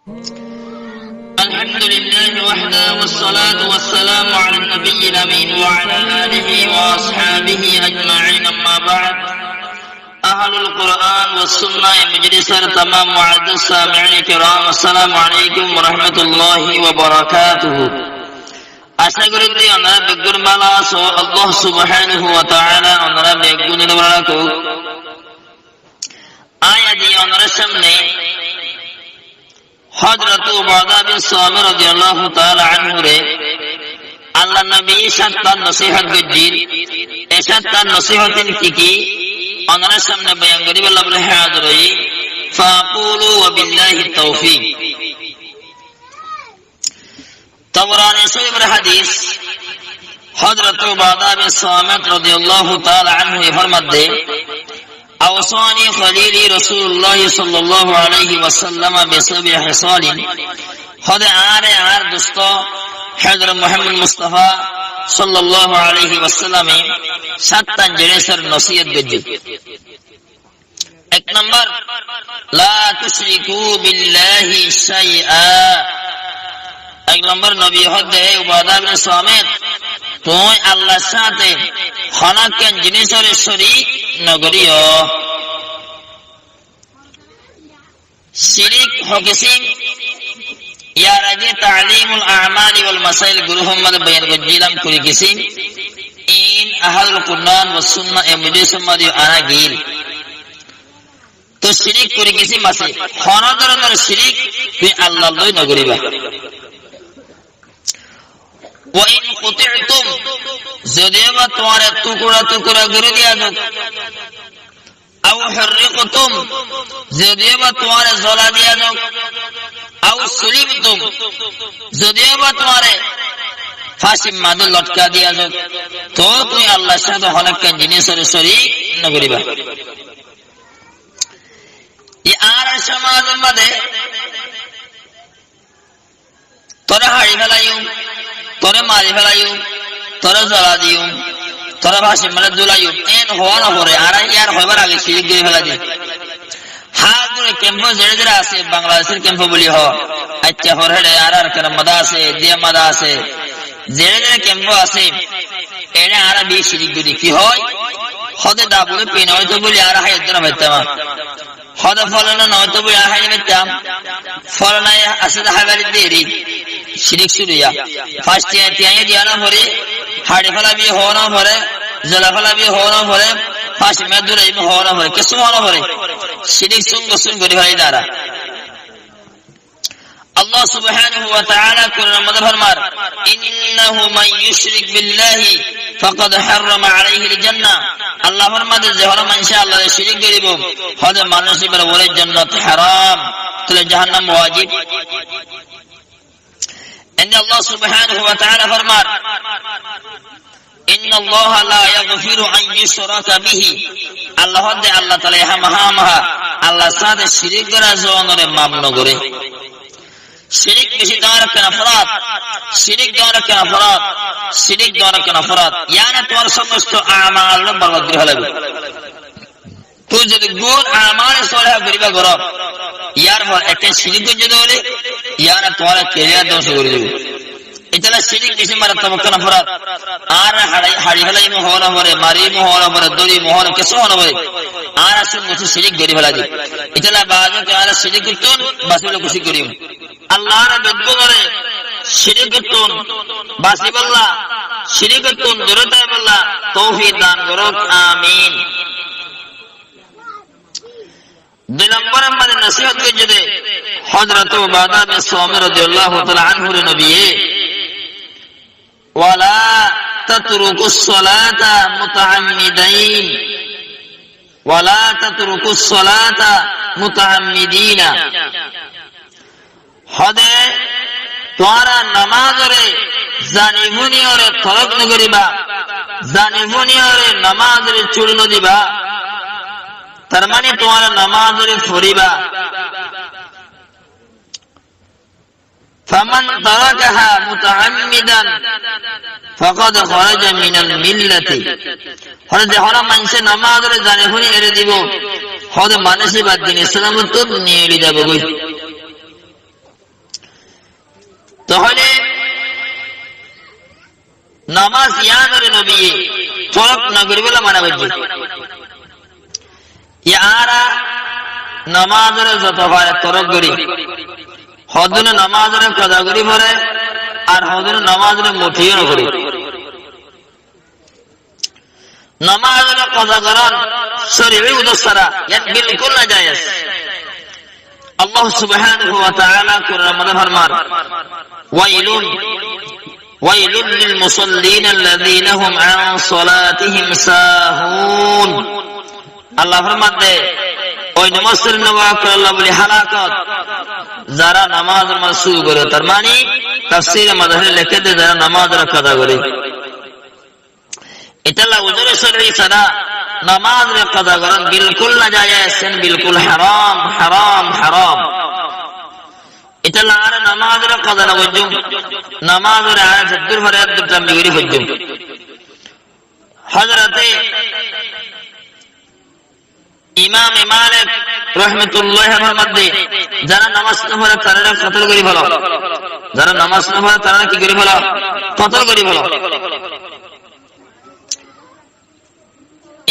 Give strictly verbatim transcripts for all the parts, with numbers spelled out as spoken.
الحمد لله وحده والصلاة والسلام على النبي الأمين وعلى آله وأصحابه أجمعين، أما بعد. Ahlul Quran was Sunnah e majlisor tamam muazzaz samiin kiram, assalamu alaikum wa rahmatullahi wa barakatuhu. Acá gorí de onora beggún bála asó, Allah subhanahu wa ta'ala onora beggúnore bála rakók. Añí aijja onora samne Hozrot Ubada bin Samit radiyallahu ta'ala anhu re Allar nobi sáttan nosihot goijjil. E sáttan nosihot ki ki? Onora samne boyan goríballa buli házir óiyi. Fa aqulu wa billahi tawfiq. Tabarani Shorif or hadis, Hozrot Ubada bin Samit radiyallahu ta'ala anhu e formadde, "Awsani khalili Rasulullah sallallahu alaihi wasallam bi sab'i khisalin." Hode añáre añár dosto Hozrot Muhammad Mustafa sallallahu alaihi wasallam e sáttan jinisor nosiyot goijjé. Ek nombor, "La tushriku billahi shay'a." Ek nombor nobi hodde, "Hé Ubada bin Samit, tuñí Allar sáñte honó ekkán jinisore shorik no goríyo." Shirik ho kisim, yar age Ta'limul A'mali wal Masail guruf or maze boyan goijjílam kuri kisim, in Ahlul Quran was Sunnah e majlis or maze ana giyil. To shirik kuri kisim asé, hono dóronor shirik tuñí Allar loi no goriba. Wa in quti'tum, zodiba tuáñre tukura tukura gori diya zok, aw hurriqtum, zodiba tuáñre zola diya zok, aw sulibtum, zodiba tuáñre fáñsir maze lotkai diya zok, to tuñí Allar sáñte hono ekkán jinisore shorik no goriba. E añárar somaj or maze tore hári felaiyum, tore mari felaiyum, tore zola diyum, tore fáñsir maze zulaiyum, en hoó no fore, añára yar hoibar age shirik gori felaiyum. Hár dure kempo zere zere asé, Bangladecor kempo buli hoó, aicca fore hede añárar Arakan or maze asé, India r maze asé, zere zere kempo asé, ere añára beci shirik gori. Ki hoó? Hode dabule pena óito buli añára hái dóra faittam na. Hode folana no óito buli añára hái no faittam. Folana asé de hái fari deri. Shirik cúru ya. Fáñs tiañ tiañ diya no fore, hári felabi hoó no fore, zola felabi hoó no fore, fáñsir maze zulabi hoó no fore, kessú hoó no fore. Shirik cúngo cún gori felaiyé añára. Allah subhanahu wa ta'ala Quran or maze formar, "Innahu man yushrik billahi faqad harrama alaihil jannah." Allah formar de, ze hono maincé Allar loi shirik goribo, hode manúic íbar uore jannat haram, tole jahannam wajib. Ende Allah subhanahu wa ta'ala formar, "Innallaha la yaghfiru an yushraka bihi." Allah hodde, Allah taala hámaha, hámaha Allar sáñte shirik gora zonore maf no gore. Shirik beci dóñr ekkán oforad, shirik dóñr ekkán oforad, shirik dóñr ekkán oforad. Yíane tuáñr somosto amal borbad gori felaibo. Tui zodi gún amale soleha goriba goro, yar for ekkán shirik goijjó de óile, yíane tuáñr keriyar dóngco gori dibo. Ítalla shirik beci marattok ekkán oforad. Añára hári, hári felaiyum hoó no fore, mariyum hoó no fore, dóriyum hoó no, kessú hoó no fore. Añára cúm gorí shirik gori felaiyi. Ítalla baade añára shirik ottún basibálla kucíc goijjum. Allah añára beggúnore shirik ottún basibálla, shirik ottún dure táibálla toufik dan gorok. Amin. Dui lombor or maze nosihot goijjé de Hozrot Ubada bin Samit radiyallahu ta'ala anhu re nobiye, "Wala tatrukus salata muta'ammidain, wala tatrukus salata muta'ammidina." Hode, tuáñra nomazore zani fúniyore torok no goriba, zani fúniyore nomazore cúri no diba, tar mani tuáñra nomazore foriba. Faman tarakaha muta'ammidan faqad kharaja minal millati. Hode, ze hono maincé nomazore zani fúni ere dibo, hode manúic íba din Islam ottún neli zaibo goi. Toóle nomás yíanoré nobiye torok nogoríbolla mana goijjé. Yá añára nomázoré zoto fare torok gorí. Hodún nomázoré koza gorí foré, ar hodún nomázoré muthíyo nogorí. Nomázoré koza gorón córi'i uddúr sára, yían bilkúl najayes. Allah subhanahu wa ta'ala Kuranor modé formar, "Wailun, wailun lil musallin alladhina hum an salatihim sahun." Allah formar de, ói nomás forinnowa ókkolólla bóli halakot, zará nomázor mazé suhú goré. Tar mani tafsire mazé leikké de, zará nomázoré koza goré. Ítalla udzur córi'i sára nomázoré koza gorón bilkúl najayes, yían bilkúl haram, haram, haram. Ítalla añára nomázoré koza nogoijjúm, nomázoré añára zeddúr fare eddúr tambi gorí foijjúm. Hozrote Imáme Malek rahmatulláhi aláih formar de, zará nomás noforé taráre kotol gorí félo. Zará nomás noforé taráre ki gorí félo? Kotol gorí félo.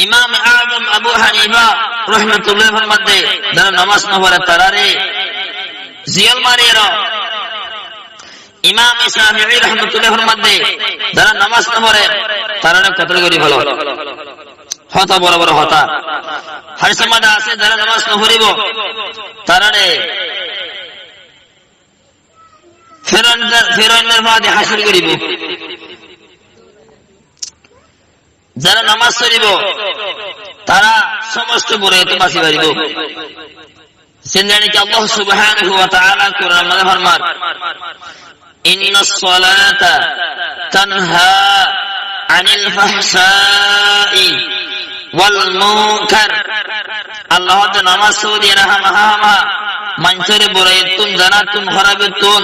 Imáme Azom Abu Hanifa rahmatulláhi formar de, zará nomás noforé taráre ziyól mari ero. Imáme Shafi'i rahmatulláhi formar de, zará nomás noforé taráre kotol gorí félo. Hotá boro boro hotá. Hádisor modé asé, zará nomás noforíbo, taráre Firawunor, Firawunor fáde hácor goríbo. Zará nomás foríbo, tará somosto buraittu basi faribó. Zendilla ki Allah subhanahu wa ta'ala Kuranor modé formar, "Innas salata tanha anil fahsha'i wal munkar." Allah hoódde nomás foríyore hámaha hámaha maincóre buraittún, zanattún, hórabittún,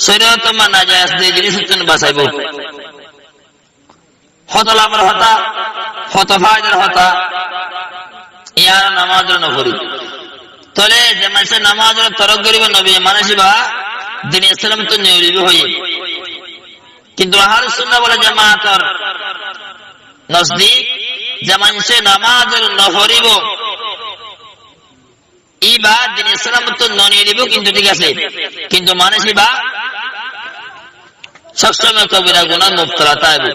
córiyotor mazé najayes de zinísottún basaibó. Hoto labar hotá, hoto faidar hotá, yían nomázoré noforí. Tóile ze maincé nomázoré torok goríbo nobiye, manúic íba dine Islamottú niyolibo hoiyé. Kintu Ahlus Sunnah wal Jamaator nozdik ze maincé nomázoré noforíbo, íba dine Islamottú noniyolibo, kintu thík asé, kintu manúic íba sob somoi kobira gunáhot mubtala táibo.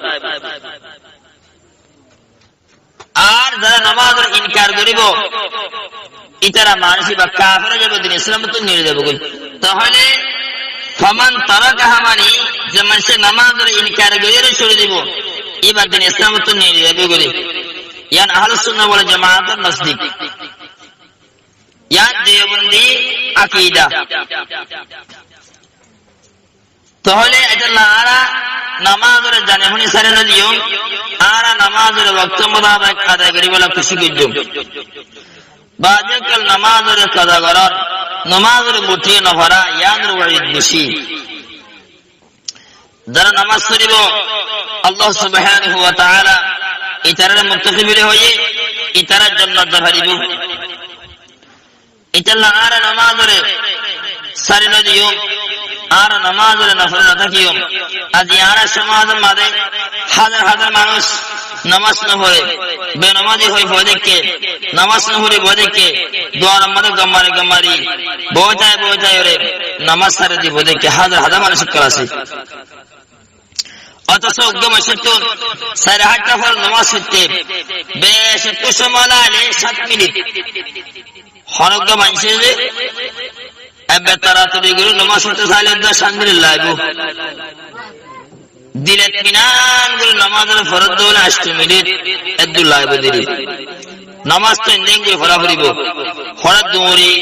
Ar zará nomázoré inkar goríbo, ítara manúic íba kafer ói zaibo, dine Islamottú niyoli zaibo goi. Tóile faman tarakaha mani, ze maincé nomázoré inkar goríyore córi dibo, íba dine Islamottú niyoli zaibo goi. Yían Ahlus Sunnah wal Jamaator nozdik. Yían Deobondi akida. Tóile ítalla añára nomázoré zani fúni sári nodiyum, añára nomázoré wokto mutabek adai goríbolla kucíc goijjum. Baáze ókkol nomázoré koza gorón, nomázoré muthíyo noforá, yíanor waid beci. Zará nomás foríbo, Allah subhanahu wa ta'ala ítararé muttaki buli hoiyé, ítará jonnot zai faribó. Ítalla añára nomázoré sári nodiyum, añára nomázoré noforí notákiyum. Aijja añárar somazor mazé házar házar manúic nomás noforí, benomazi hoi foói táikke, nomás noforí boói táikke, duaror mazé gom mari gom mari boói tái boói tái ore nomás sári di boói táikke házar házar manúic ókkol asé. Otoco uggwá maincóttun sair háñtta foror nomás foitté beci ekkán somoi lage, sát minit. Honó uggwá maincé ze ebbe toratori gorí nomás foitté sailé de sát minit laibo. Dil etminan gorí nomás foredde óile ancto minit eddúr laibo deri. Nomás to endilla gorí fora foribo. Hotát duñri,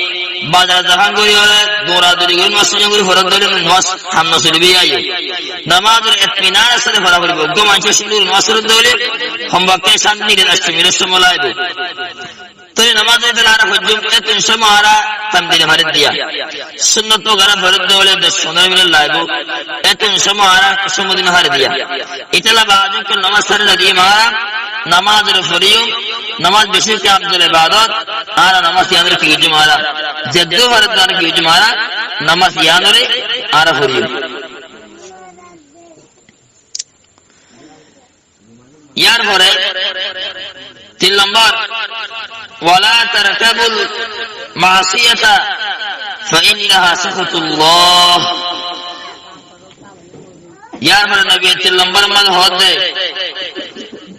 bazar zafán gorí ore, duñra duñri gorí nomás foredde óile nomás ham no solibo yó. Nomás etminanor sáte fora foribo. Uggwá maincé cúndor nomás foredde óile, hombak ke sát minit, ancto minit somoi laibo. Tóile nomás ítalla añára foijjum, etún somoi añára tam dine fari diya. Sunnot wagaira foredde óile doc fondoro minit laibo. Etún somoi añára somoi dine fari diya. Ítalla baáze ókkol nomás sári nodiyum añára, nomázoré foriyum, nomás beci ki afzol ibadot, añára nomás yíanoré ki goijjum añára, zeddúr fari añára ki goijjum añára, nomás yíanoré añára foriyum. Yar fore tin lombor, "Wala tarkabul ma'siyata fa innaha sakhatullah." Yar fore nobiye tin lombor maze hoódde,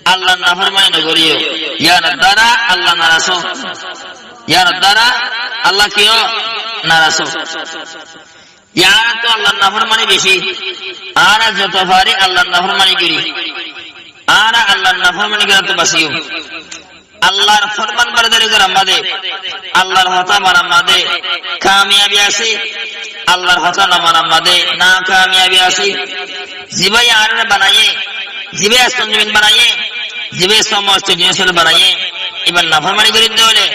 Allar naformani no goríyo. Yar duara Allah naras ó. Yar duara Allah ki ó? Naras ó. Yar to Allar naformani beci. Añára zoto fari Allar naformani gorí. Añára Allar naformani gorí to basiyum. Allar forman bardari gorar maze, Allar hotá manar maze kamiyabi asé, Allar hotá no manar maze nakamiyabi asé. Zibaye añáre banaiyé, zibaye asman zomin banaiyé, zibaye somosto jinis banaiyé, ibar naformani gorí de óile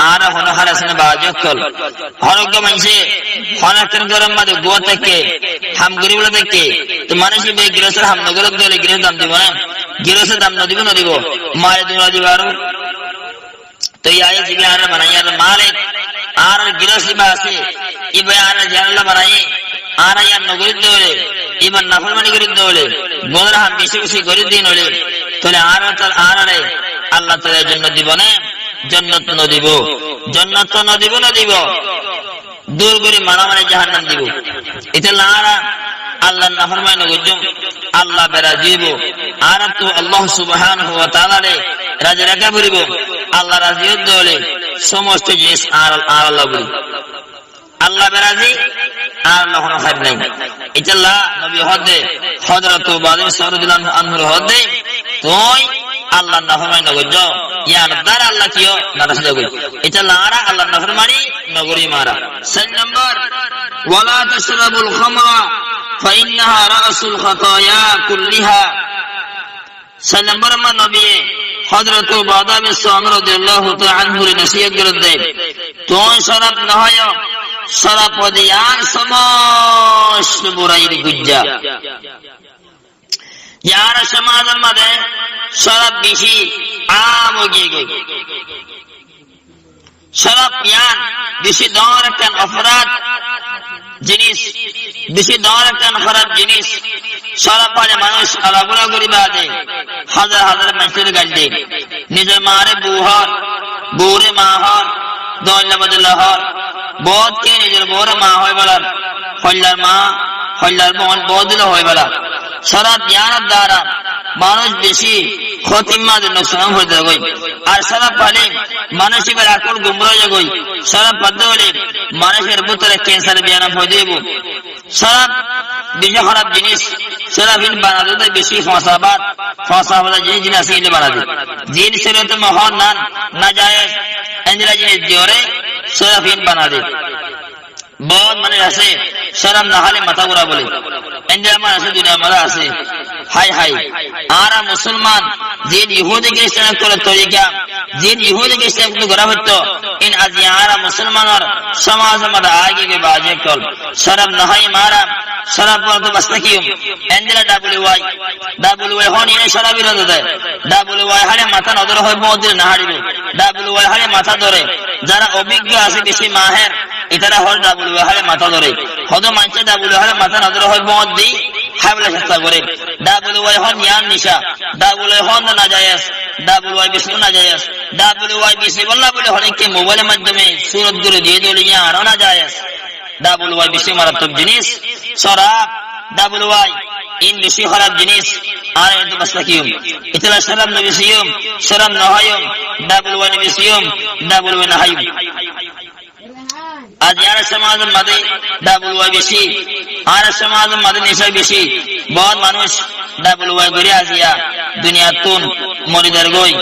añára hono hálot maze bazi ókkol. Hono uggwá maincé, hono ekkán góror maze gúa táke, ham goríbolla táke, to manúic íba girosór ham no goré de óile girosé dam dibo né? Girosé dam no dibo, no dibo, mari dura dibo aró. To yar ziba añára banaiyé, añárar malik, añárar giros íba asé, íba añára ziyán olla banaiyé, añára yar no gorí de óile, íbar naformani gorí de óile, gúnar ham beci beci gorí de óile, tóile añára, añárare Allah taala jonnot dibo né? Jonnot no dibo, jonnot no dibo, no dibo. Dur gorí mana mana jahannam dibo. Ítalla añára Allar naformani no goijjum, Allah berazi óibo. Añára to Allah subhanahu wa taala re razi raká foribo. Allah razi ódde óile somosto jinis añára, añára Allah buli. Allah berazi, añára Allah hono háir nai. Ítalla nobi hoódde, Hozrot Ubada bin Samit radiyallahu anhu re hoódde, tuñí Allar naformani no goijjó, yar duara Allah ki ó? Naras ó goi. Ítalla añára Allar naformani no gorí mara. Sair lombor, "Wala tashrabul khamra fa innaha ra'sul khataya kulliha." Sair lombor maze nobiye Hozrot Ubada bin Samit radiyallahu taala anhu re nosiyot gorédde, tuñí córab no háiyo, córab ódde yar somosto burair gujja. Yar somazor maze córab beci am ói giyé goi. Córab yián beci doñr ekkán oforad jinis, beci doñr ekkán hóraf jinis. Córab fáile manúic alagula gorí bade házar házar maincóre gail de. Nizor maáre bou hoór, boure maa hoór, doilla bodoilla hoór. Boóut ke nizor boure maa hoói félar, hoillar maa, hoillar boóin, boóut dile hoói félar. Córab yiánor duara manúic beci hótir maze nuksanot fori zagói. Ar córab fáile manúic íbar akól gumra ói zagói. Córab fadde óile manúicor bútore kensar biyaram foida óibo. Córab beci hóraf jinis. Córab ín banade beci fosabad, fosabad jinis, jinis asé ín banade. Ziín córiyot mazé hoó nan, nazayes, endilla jinis diyóre córab ín banade. Boóut manúic asé, córab no háile matá gura bóle. Endilla manúic asé, duniyar mazé asé. Hái, hái. Añára musolman, ziín yuhudi kiristan ókkolor torika, ziín yuhudi kiristan ókkole gorá foitto, ín aijja añára musolmanor somazor maze aigiyói bázi ókkol. Córab no háiyum añára, córab fúañti bas tákiyum. Endilla W I, W I hoón, iíne córab birodí de. W I háile matá no dóre, hoó boóut dile no háibo. W I háile matá dóre. Zará obiggo asé, beci mahér, ítara hoór W I háile matá dóre. Hodún maincé W I háile matá no dóre, hoó boóut di háibolla cesta goré. W I hoón yián nica, W I hoón nazayes, W I beci nazayes. W I beci bolla buli honikka mobailor maiddome surot gorí diyé de óile yián aró nazayes. W I beci marattok jinis, córab, W I, ín beci hóraf jinis, añára ín ottu bas tákiyum. Ítalla córab no besiyum, córab no háiyum, W I no besiyum, W I no háiyum. Aijja añárar somazor maze W I beci, añárar somazor maze neca beci, boóut manúic W I gorí aijja duniyattún mori zargói,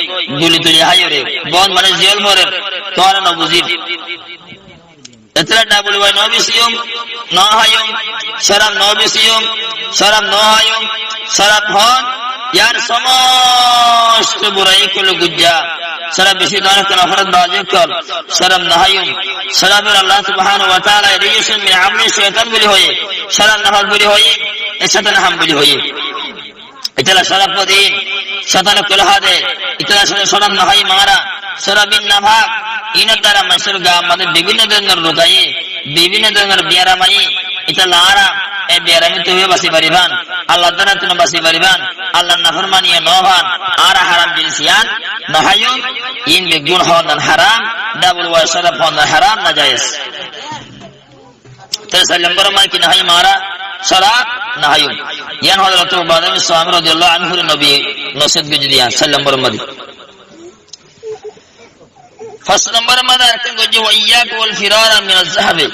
guli tuli háiyore, boóut manúic ziyól morer, tuáñra no buzir. Ítalla W I no besiyum, no háiyum, córab no besiyum, córab no háiyum, córab hoón, yián somosto burai ókkolor gujja. Córab beci doñr ekkán oforad bázi ókkol, córab no háiyum. Córab ore Allah subhanahu wa taala rijsun min amali shoitan buli hoiyé, córab nafak buli hoiyé, e cóitane ham buli hoiyé. Ítalla córab fúañti, cóitan ókkole há de, ítalla córab no hái mara, córab ín nafak, ínor duara maincór gaa maze bibinno dóronor rog aiyé, bibinno dóronor biyaram aiyé, ítalla añára e biyaramí ttu basi faribán, Allar dórattú basi faribán, Allar naformani no fán, añára haram jinís yián no háiyum, iín beggún hoóndan haram, dabul wai sórab hoóndan haram, najaiyes. Te sair lombor mazé ki no háiyum añára? Sórab no háiyum. Yián Hozrot Ubada bin Samit rodiyallahu anhur nobiye nosiyot goijjé de yián, sair lombor mazé. Fañs lombor mazé arekkán goijjé, "Wa iyyaka wal firara minaz zahfi."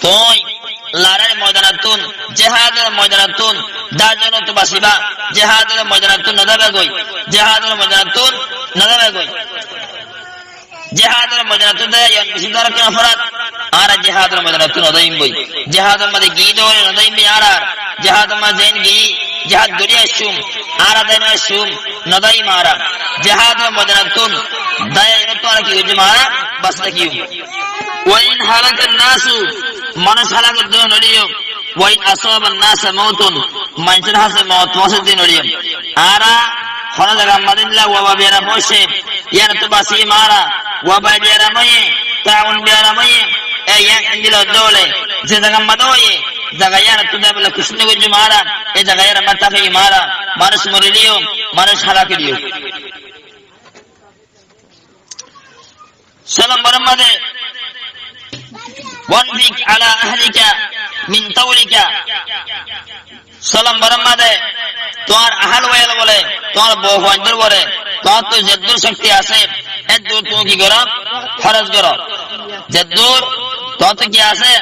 Tuñí larair moidanattún, jihador moidanattún, dá zonottu basiba, jihador moidanattún no zaiba goi, jihador moidanattún no zaiba goi. Jihador moidanattú zaiya yián beci dór, kiyá forot? Añára jihador moidanattú no zaiyum boi. Jihador mazé giyí dóre no zaiyum boi añára. Jihador mazé zeén giyí, jihad gorí aiccúm, añára zai no aiccúm, no zaiyum añára. Jihador moidanattú zaiya yiánottú añára ki goijjúm? Añára basi tákiyum. Wa in halakan nasu, manúic halak óiye de no óileyo, wa in asaban nasa mautun, maincór hañsé mout foóñse de no óileyo. Añára honó zagar mazé endilla waba biyaram óiye, yiánottú basiyum añára, waba biyaram óiye, taun biyaram óiye, e yián endilla ódde óile, ze zagar mazé óiye, zaga yiánottú zaibolla kucíc no goijjúm añára, e zaga yián mazé tákiyum añára, manúic morileyo, manúic halak óileyo. Só lombor mazé, "Wa anfiq ala ahlika min tawlika." Só lombor mazé, tuáñr ahal oiyal uore, tuáñr bou fuaindór uore, tuáñrttu zeddúr cókti asé, eddúr tuñí ki goró? Hóros goró. Zeddúr tuáñrttu ki asé?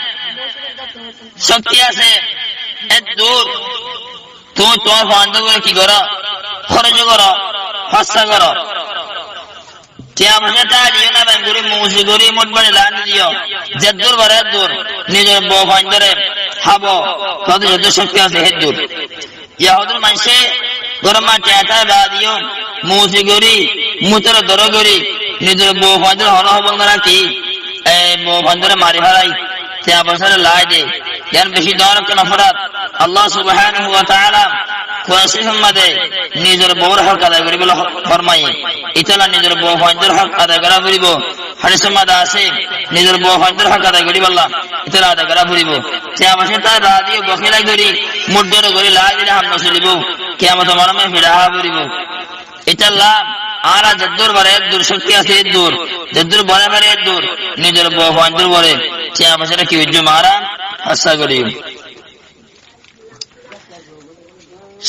Cókti asé, eddúr tuñí tuáñr fuaindór uore ki goró? Hóros goró, hóssa goró. Tiañ foicá táile yó no beng gorí, muzi gorí, muth bari lani diyó. Zeddúr faro eddúr nizor bou fuaindóre hábo, tuáñrttu zeddúr cókti asé héddúr. Yahudír maincé góror mazé tiañ táile baade yó muzi gorí, mutoré dóro gorí, nizor bou fuaindóre honó hóbor no rakí, e bou fuaindóre mari félai, tiañ foicáre lái de. Yián beci dór, kiyá forot? Allah subhanahu wa taala Kuran Córifor mazé nizor bour hók adai goríbolla formaiye. Ítalla nizor bou fuaindór hók adai gorá foribó. Hádisor mazé asé, nizor bou fuaindór hók adai goríbolla ítalla adai gorá foribó. Tiañ foicá táile baade yó bokílai gorí, muth dóro gorí lái dile ham no solibó. Kiyamotor moidanot fiçá há foribó. Ítalla añára zeddúr fari eddúr, cókti asé eddúr, zeddúr bone fari eddúr, nizor bou fuaindór uore tiañ foicáre ki goijjúm añára? Hóssa goijjúm.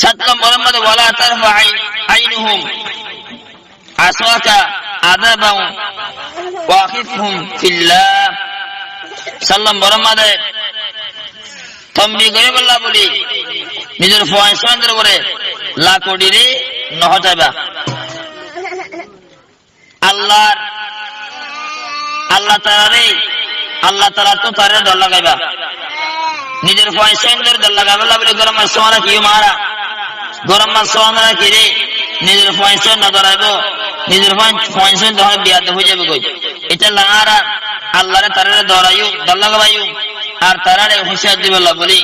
Sát lombor mazé, "Wala tarfa ain-, ainahum asaka azaban wa akhifhum fillah." Sát lombor mazé tombi goríbolla buli nizor fuain-suaindór uore lakoçiré no hótaiba. Allar, Allah taalaré, Allah taalattú taré dor lagaiba. Nizor fuain-suaindóre dor lagaibolla buli góror mazé sóo rakiyum añára. Góror mazé sóo rakíle nizor fuain-suain no doraibó, nizor fuain-, fuain-suain dohón biyadob ói zaibói. Ítalla añára Allaré taré doraiyum, dor lagaiyum, ar taráre húciyar dibolla buli,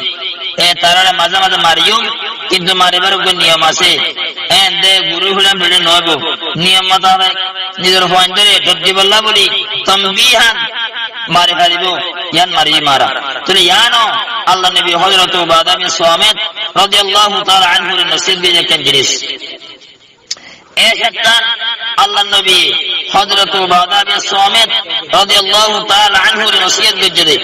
e taráre mazé mazé mariyum, kintu maribar uggwá niyom asé. Ende guru fiçan fiçan no óibo. Niyom mutabek nizor fuaindóre dor dibolla buli, tombihan mari faribó, yián mariyum añára. Tóile yiáno Allar nobi Hozrot Ubada bin Samit rodiyallahu taala anhure nosiyot goijjé ekkán jinís. E céttan Allar nobi Hozrot Ubada bin Samit rodiyallahu taala anhure nosiyot goijjé de.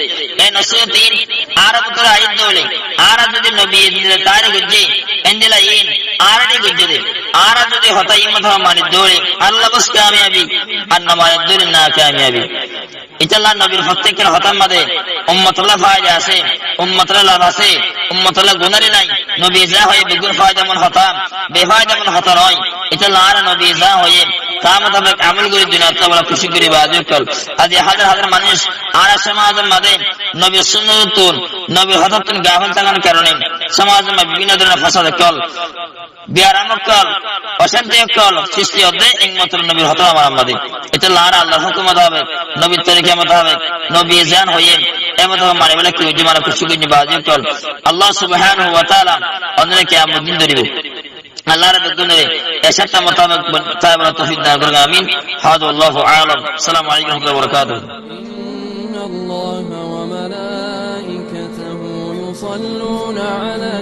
E nosiyot iín añárar bútore aiyé de óile, añára zodi nobiye endilla taré goijjé, endilla iín añáráre goijjé de. Añára zodi hotá iín mutabek mani de óile, Allah bos kamiyabi, ar no mani de óile nakamiyabi. Ítalla nobir fottíkkar hotár mazé ummotolla faida asé, ummotolla laf asé, ummotolla gunári nái. Nobiye za hoiyé beggún faidamon hotá, befaidamon hotá noó. Ítalla añára nobiye za hoiyé, tar mutabek amol gorí duniyat táibolla kucíc gorí, bazi ókkol. Aijja házar házar manúic añára somazor mazé nobir sunnotottún, nobir hotáttún gafel tákar karone somazor mazé bibinno dóronor fosad ókkol, biyaram ókkol, ocánti ókkol sisti ódde, ekmatro nobir hotá no manar mazé. Ítalla añára Allar hókum mutabek, nobir torika mutabek, nobiye zeén hoiyé, e mutabek mani bolla ki goijjúm, añára kucíc goijjúm, bazi ókkol. Allah subhanahu wa taala añárare kiyamot din dóribo. Allah añára beggúnore e cétta mutabek táibolla toufik dan gorouk, amin. Hádha wallahu a'lam. Assalamu alaikum wa rahmatullahi wa barakatuhu. إن الله وملائكته يصلون على